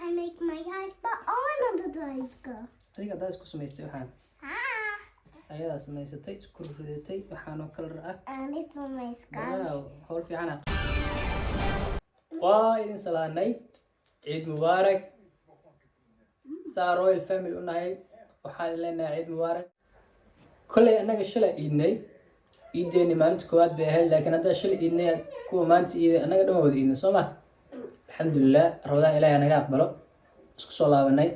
I make my house, but I'm a babyska. Adiga haddaa isku samaystay waxaan. Ah, Ayadaa samaysatay, isku ridatay waxaanoo kalar ah. and it's on my sky. Wow, hawl fiicana. Waa idin salaanay, ciid mubaarak. Saa royal family u nahay, waxaan idin leenahay ciid mubaarak. Kolley annaga shalay iidnay, iideeni maalinta koowaad bay ahayd, laakiin haddaa shalay iidnay, kuwa maanta iiday, annaga dhan waa wada iidnay, soo ma? Alxamdulilah, Ramadaan Ilaahay naga aqbalo. Isku soo laabanay,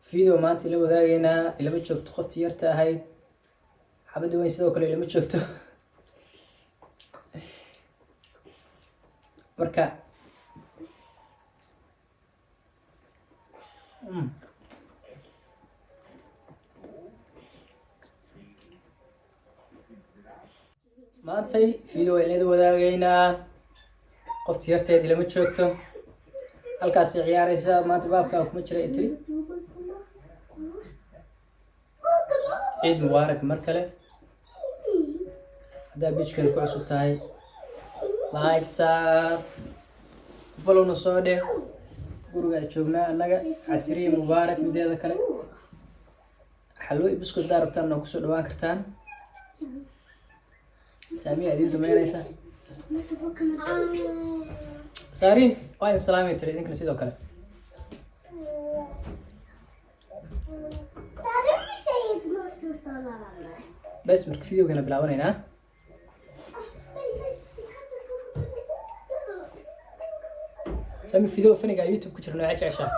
video maanta ila wadaagaynaa. Ilama joogto qoftii yarta ahayd, xabadda weyn sidoo kale ilama joogto. Marka maantay video waa ilada wadaagaynaa. Qoftii yarteed ilama joogto, halkaasay ciyaaraysaa. Maanta baabkaa kuma jira ay tiri. Ciid mubaarak mar kale. Haddaa page-kan ku cusub tahay, like saar, followna soo dheh. Gurigaa joognaa annaga. Casriye mubaarak. Mideeda kale, xalwo iyo buskud haddaa rabtaan, noo kusoo dhawaan kartaan. Saamiya idiin sameynaysa. Saariin waa idin salaamay tiri, idinkana sidoo kale. Sarin sayid masu salaamay. Bes, marka videogana bilaabanaynaa. Sami, video faniga YouTube ku jira noocee jeceshaa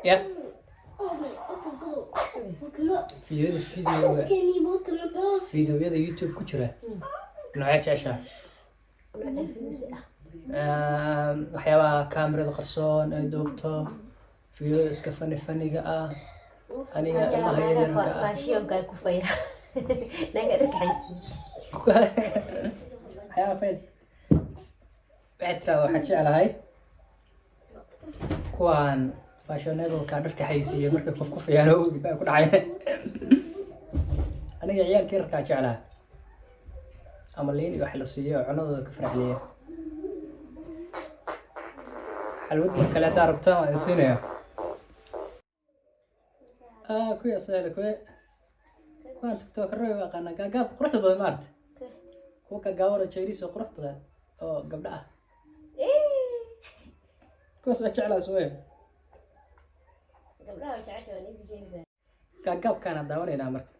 ya? Videoyada, videoga, videoyada YouTube ku jira noocee jeceshaa? Waxyaabaha kaamirada qarsoon ay duubto, videoyada iska fani faniga ah, aniga ilmaha yaryarka ah. Fashionka ku faya naga dhagxaysi. Waxyaabaha face waxay tiraa, waxaan jeclahay kuwaan fashionable-ka dharka xaysiiya markay qof ku fayaan oo ku dhacay. Aniga ciyaalka yararkaa jeclaha, ama liin iyo wax la siiyo oo cunadooda ka farxliya. Xalwad mar kale haddaa rabtaan, waan idin siinaya. Ah, kuya soo kuwe kuwaan TikTokero u aqaanaa, gaagaabka quruxda badan maarta, kuwa gaagaaban oo Chinese oo qurux badan oo gabdho ah, kuwaas waa jeclaa sumaya. Gabdhaha jecesha waa niisi sheegaysaa. Gaagaabkaana daawanaynaa marka.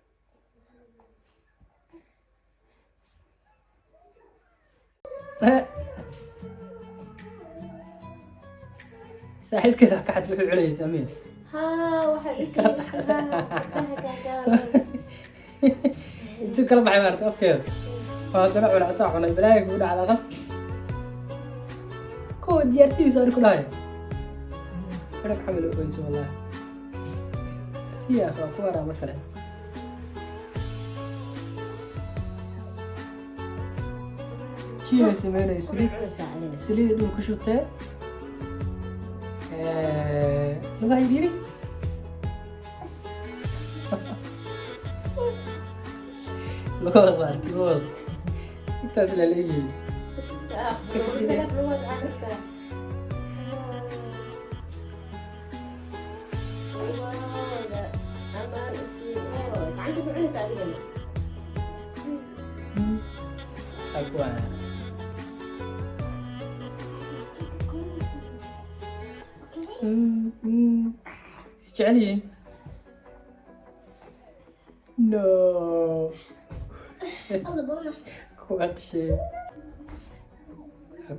Saaxiibkeeda wax ka xad wuxuu cunayay Samiya. Haa, waxaa ii sheegaysaa gabdhaha gaagaaban. Intuu kala baxay maarta afkeeda, waa haddana cuna asaa cunay. Balaaya kugu dhacda qas kuwa diyaarsidiisa ani ku dhahay xidhab xamil oyso wallahi siya waa ku waraa mar kale. Jiimay sameynaya, saliid. Cunaysaa adina. Saliida dhul ku shubtee, lugaha yaryaris, lugahooda maarta, lugahooda intaas la leeyihiin. Lugood maxaa lugahooda amaan u sii gacanta ku cunaysaa adigana. Kuwaan. Is jecel yihiin. No, kuwa qashay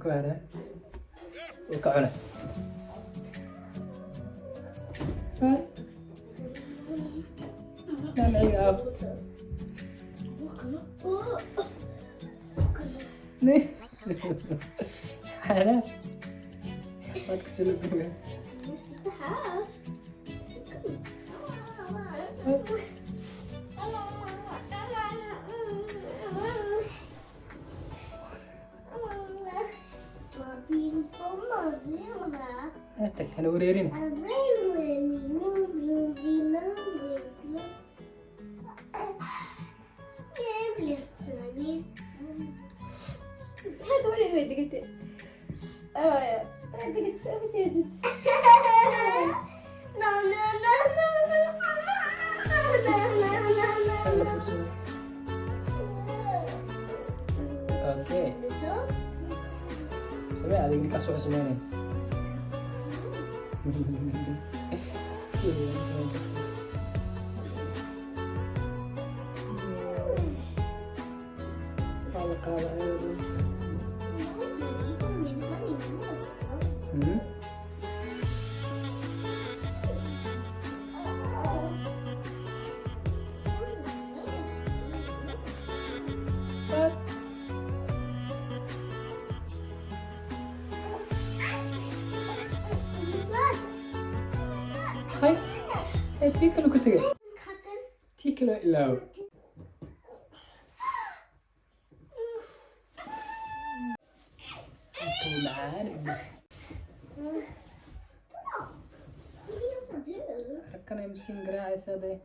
kuwaana uu ka cuna. Nanaciga ah. Xanaa waad kasoo lagoga. Tag hana wareerina. Maxaa gabadheedu way degantay. Hooyo, digid soo jeedid. No, no, no, no, no, no, no, no, no, no. Okay, samee adiga, ninkaas wuxuu sameynaya iska weyn samayn kartaa. Waa la qaada ayadoo dhan. What? Hay, hay, tii kale ku tegay, tii kale ilaaw. Intuu macaan iblis. Harkanay miskiin garaacaysaa day.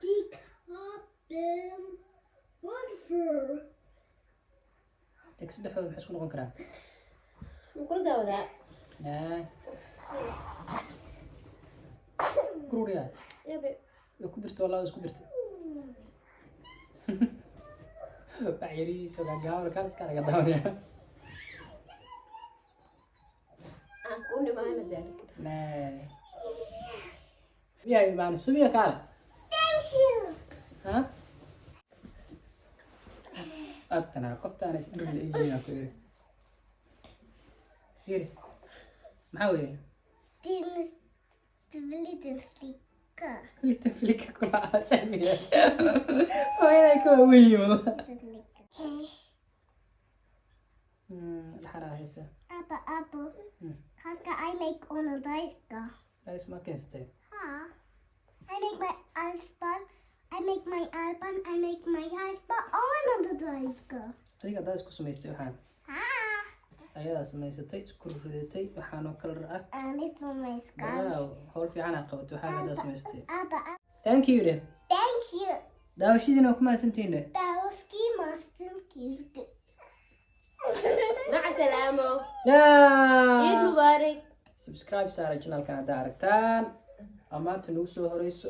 Die katten. Varför? Eg, saddexdooda maxay isku noqon karaan? Ma kula daawadaa? Naa kururiya. Yabe. Way ku dirta, wallah, way isku dirtay. Wax yarihiisa gaagaaban kaan iska laga daawanaya. Aan kuu nimaana daalka. Naa subiya imaan, subiya kaale. Thank you. Ha, atana qoftaana isdhir la egyihiin ku yiri. Fiiri, maxaa weeye? Din liten flicka. Liten flicka kula saamiya, hooyaday ka waaweyn yihiin wallah. Okej. Dhaxaraa haysa. Abba, Abba. Kanske I make on dajska. Dais ma keystay? Ha. I make my halsband. I make my armband. I make my halsband on the dajska. Adiga haddaa isku samaystay waxaan? Ha. Ayadaa samaysatay, isku ridatay waxaanoo kalar ah. And it's on my scarf. Wow, howl fiican aa qabatay waxaan haddaa samaystay. Abba, Abba. Thank you dheh. Thank you. Daawashadiina waa ku mahadsantihiin dheh. Dawski master. Maca salaamo. Ciid Yaa mubaarak. Subscribe saara channelkan haddaa aragtaan oo maanta nagu soo horeyso.